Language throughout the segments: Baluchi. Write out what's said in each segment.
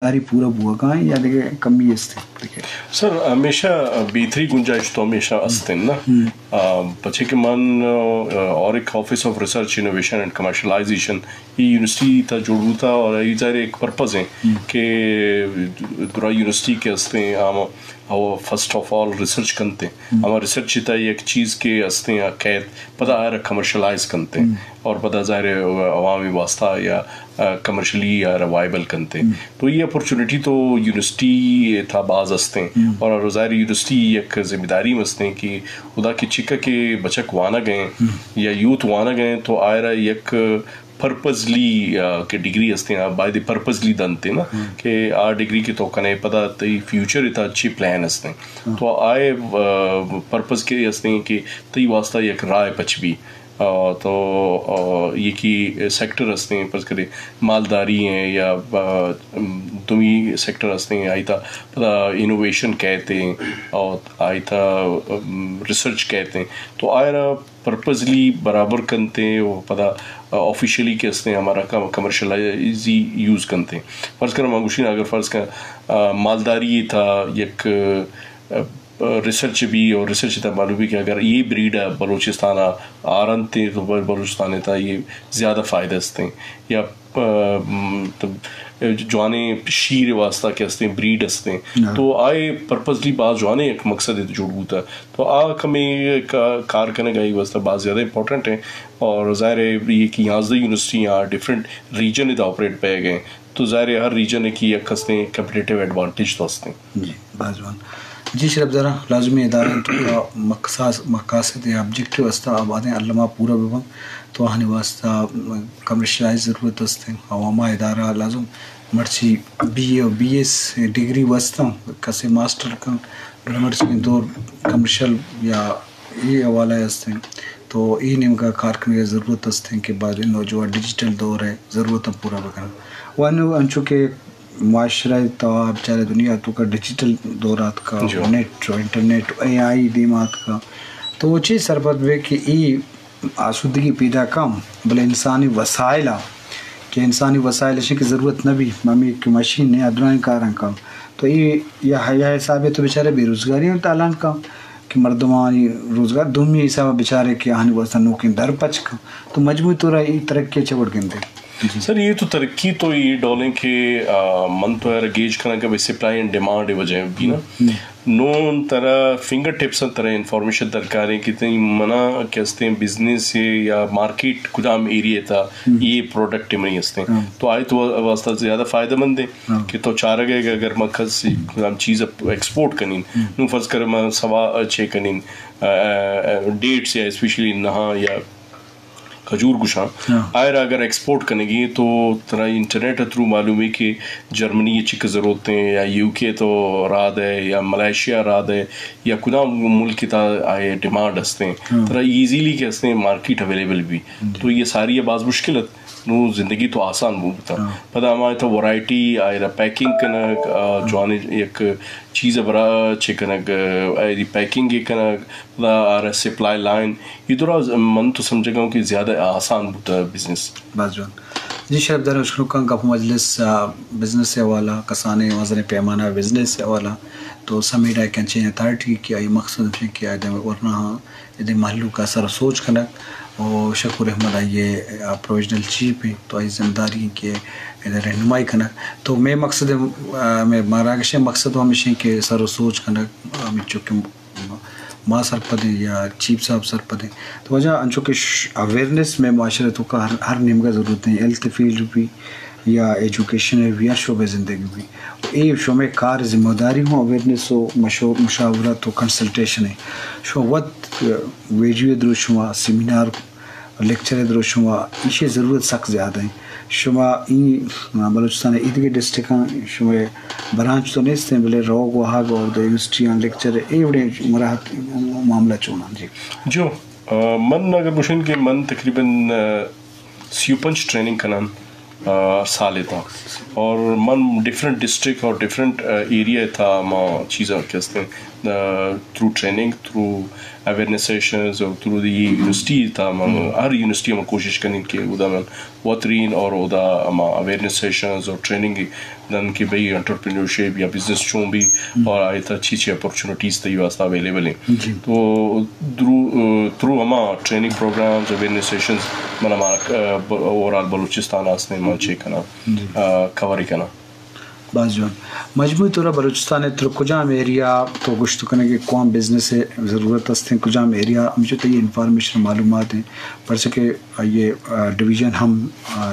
ساری پورا بوگا ہیں یا دگہ کمی است؟ سر، ہمیشہ بہتری گنجائش تو ہمیشہ است ہیں نا۔ آ، پچے کہ من، آ، اور ایک office of research, innovation and commercialisation, یہ یونیورسٹی تا جوڑ بوتا اور یہ ظاہر ایک پرپز ہیں کہ درا یونیورسٹی کے ہستے ہیں، ہم او فرسٹ آف آل ریسرچ کنتے ہیں۔ ہما ریسرچ تا یک چیز کے ہستے ہیں کہت، پدا آئرا کمرشلائز کنتے ہیں اور پدا ظاہر ہے عوامی واسطہ یا، آ، کمرشلی آئرا وائبل کنتے ہیں۔ تو یہ اپرچونٹی تو یونیورسٹی تا باز ہستے ہیں اور ظاہر یونیورسٹی یک ذمہ داری ہم ہستے ہیں کہ خدا کی چکا کے بچک وانگ ہیں یا یوتھ وانگ ہیں تو آئرا یک پرپزلی، آ، کہ ڈگری ہستے ہیں، آ، باید پرپزلی دنتے نا کہ آ ڈگری کے تو کنے پدا تئی فیوچر تا اچھی پلان ہستے ہیں۔ تو آئے، آ، پرپز کے ہستے ہیں کہ تئی واسطہ یک رائے پچ بھی۔ آ، تو، آ، یہ کی سیکٹر ہستے ہیں، فرض کرے مالداری ہیں یا، آ، دومی سیکٹر ہستے ہیں، آئی تا پدا انوویشن کہتے ہیں اور آئی تا، ام، ریسرچ کہتے ہیں۔ تو آئرا پرپزلی برابر کنتے و پدا، آ، آفیشلی کہ ہستے ہیں ہمارا کم-، کمرشلائزی یوز کنتے۔ فرض کر ما گوشین اگر فرض کر، آ، مالداری تا یک، آ، ریسرچ بھی اور ریسرچ تا معلوم بھی کہ اگر یہ بریڈ بلوچستان آرنتے تو بل-، بلوچستان تا یہ زیادہ فائدہ ہستے ہیں یا پ-، م-، ت-، جوانیں شیر واسطہ کہ ہستیں، بریڈ ہستیں۔ تو آئے پرپزلی باز جوانیں ایک مقصد جوڑ بوتا۔ تو آ کمیں کا-، کار کنگ آئی واسطہ باز زیادہ امپورٹنٹ ہیں۔ اور ظاہر ہے یہ کہ یازدہ یونیورسٹی آ ڈفرنٹ ریجن ادا آپریٹ پہ گئے، تو ظاہر ہے ہر ریجن کی یک ہستیں کمپیٹیٹو ایڈوانٹیج تو ہستیں۔ جی، باز جوان۔ جی، شرف دارا، لازمی ادارہ تو کا مقصاص-، مقاصد یا آبجیکٹیو ہستا آبادیں الما پورا ببن، تو آہانی واسطہ کمرشلائز ضرورت ہستیں۔ عوامہ ادارہ لازم مرچی بی اے و بی ایس ڈگری وستاں کسے ماسٹر کن، بلے مرچی دور کمرشل یا اے حوالہ ہستیں۔ تو اے نیمگا کار کنگا ضرورت ہستیں کہ بعد نوجوان ڈیجیٹل دور ہے، ضرورت پورا بکنن۔ و انو انچو کہ معاشرہ تا بچارے دنیا تو کا ڈیجیٹل دور آتکا، نیٹ و انٹرنیٹ و اے آئی دیم آتکا۔ تو وہ چیز سرپد بے کہ اے آسودگی پیدا کم، بلے انسانی وسائل آ، کہ انسانی وسائل اشیں کہ ضرورت نہ بی، ہمیں کہ مشین نے ادرائیں کاراں کم۔ تو اے یا، یا حساب تو بچارے بے روزگاری ہم تالان کم کہ مردمانی روزگار، دومی حساب بچارے کہ آہانی واسطہ نوکیں در پچ کم۔ تو مجموعی طور اے ترقی چہ وڑ گندے؟ جی۔ سر، یہ تو ترقی تو یہ ڈولیں کہ، آ، من تو یار گیج کناں کہ بھئی سپلائی اینڈ ڈیمانڈ وجہ بھی نا۔ نون ترا فنگر ٹپس ترا انفارمیشن درکار ہے کہ تئی منا کہ ہستیں بزنس ہے یا مارکیٹ کجام ایریا تا یہ پروڈکٹ منی ہستیں۔ تو آئے تو واسطہ زیادہ فائدہ مند ہے کہ تو چارگ ہے کہ اگر ما کس کجام چیز ایکسپورٹ کنین، نو فرض کر ما سوا چے کنین، آ، آ، آ، ڈیٹس یا اسپیشلی نہاں یا کھجور گوشاں، آئرا اگر ایکسپورٹ کنگی تو ترا انٹرنیٹ تھرو معلوم ہے کہ جرمنی چک ضرورت ہیں یا یو کے تو راد ہے یا ملائیشیا راد ہے یا کدام ملک تا آئے ڈیمانڈ ہستیں، ترا ایزیلی کہ ہستیں مارکیٹ اویلیبل بھی۔ تو یہ ساری باز مشکل ہے، نو زندگی تو آسان بو بتا۔ پدا ہمارے تو ورائٹی آئرا پیکنگ کنگ، آ، جوانی یک چیز برا چے کنگ، آئری پیکنگ کنگ، پدا آرا سپلائی لائن، یہ درا من تو سمجھگا ہوں کہ زیادہ آسان بوتا بزنس۔ باز جوان۔ جی شرف دار، اشکنوکاں گپ مجلس، آ، بزنس حوالہ، کسانے وزن پیمانہ بزنس حوالہ، تو سمیڈا کنچیں اتھارٹی کہ آئی مقصد ہے کہ آدم ورنہ ہاں ادے مہلوک ء سر ء سوچ کنگ و شکور احمد آئی ء پروویژنل چیف انت تو آئی ذمہ داری انت کہ ادے رہنمائی کنگ۔ تو مئے مقصد، ء، مئے مراگش ء مقصد ہمیش انت کہ سر ء سوچ کنگ، ہمینچو کہ ما سرپد ایں یا چیف صاحب سرپد انت۔ تو واجہ انچو کہ ش-، اویئرنیس مئے معاشرہ توکا ہر، ہر نیمگا ضرورت انت، ہیلتھ فیلڈ بھی، یا ایجوکیشن ء بھی، ہر شعبہ زندگی بھی۔ اے شمئے کار ذمہ داری ہوں اویئرنیس و مشو-، مشاورت و کنسلٹیشن ہے۔ شما وت ویڈیو دروشم ء، سیمینار، لیکچر دروشم ء، ایشی ضرورت سک زیادہ ہیں۔ شما این بلوچستان ایدگہ ڈسٹرکاں شمئے برانچ تو نیست ہیں، بلے روگ و آہگ اور دا یونیورسٹی آن لیکچر اے وڑے مراحت معاملہ چوناں جی۔ جو، آ، من اگر گوشن کہ من تقریباً، آ، سی و پنچ ٹریننگ کنان، آ، سال تھا۔ اور من ڈفرنٹ ڈسٹرکٹ اور ڈفرنٹ، آ، ایریا تھا، ما چیزاں کہ ہستے ہیں، through training, through awareness sessions اور تھرو دی یونیورسٹی تا من، ہر یونیورسٹی ہم کوشش کنیں کہ ادا من وترین اور ادا ہما اویئرنیس سیشنز اور ٹریننگ دن کہ بھئی انٹرپرینیورشپ یا بزنس چون بھی اور آئی تا چی چی اپرچونیٹیز تئی واسطہ اویلیبل ہیں۔ تو تھرو ہما ٹریننگ پروگرامز، اویئرنیس سیشنز من ہما اوورآل بلوچستان آستے من چے کنا، کور کنا۔ باز جوان۔ مجموعی طور بلوچستان ء تر کجام ایریا تو گوشت کنگ کہ کوام بزنس ء ضرورت است، کجام ایریا ہمچو تئی انفارمیشن معلومات ہیں، پرچہ کہ یہ ڈویژن ہم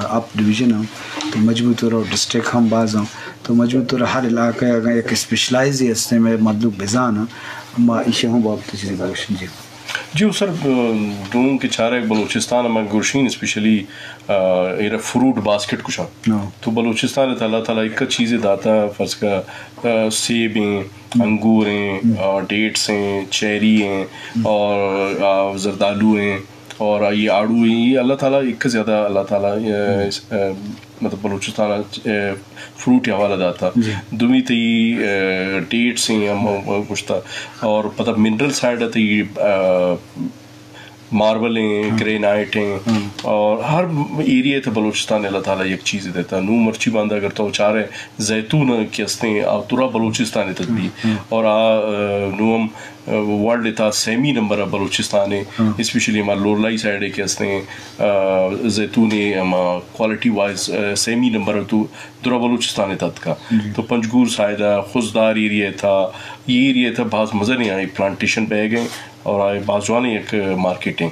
اپ ڈویژن ہم تو مجموعی طور ڈسٹرکٹ ہم باز ہم تو مجموعی طور ہر علاقہ اگر یک اسپیشلائز ہستے میں مطلب بزان ہم، ما ایشی ہم بابت چیزیں گوشن جی۔ جی سر، دوں کہ چارگ بلوچستان ہم گرشین اسپیشلی ایرا فروٹ باسکٹ کشاں۔ تو بلوچستان ء اللہ تعالیٰ ایک چیز داتا، فرض کا سیب ہیں، انگور ہیں، ڈیٹس ہیں، چیری ہیں اور زردالو ہیں اور یہ آڑو ہیں، یہ اللہ تعالیٰ ایک زیادہ اللہ تعالیٰ مطلب بلوچستان فروٹ حوالہ داتا۔ دومی تئی ڈیٹس ہیں ہم گوشتا اور پتہ منرل سائیڈ تئی ماربل ہیں، گرینائٹ ہیں اور ہر ایریا تھا بلوچستان اللہ تعالیٰ یک چیز دیتا۔ نو مرچی باندھا اگر تو چارے زیتون کہ ہستے ہیں آ ترا بلوچستان تک بھی اور آ نو ہم ورلڈ تھا سیمی نمبر بلوچستان ہے، اسپیشلی ہمارا لورلائی سائیڈ ہے کہ ہستے ہیں زیتون ہے ہم کوالٹی وائز سیمی نمبر تو درا بلوچستان تھا کا۔ تو پنجگور سائیڈ خضدار ایریا تھا، یہ ایریا تھا بہت مزہ نہیں آئی، پلانٹیشن بہ گئے اور آئے بازوان یک مارکیٹ ہیں۔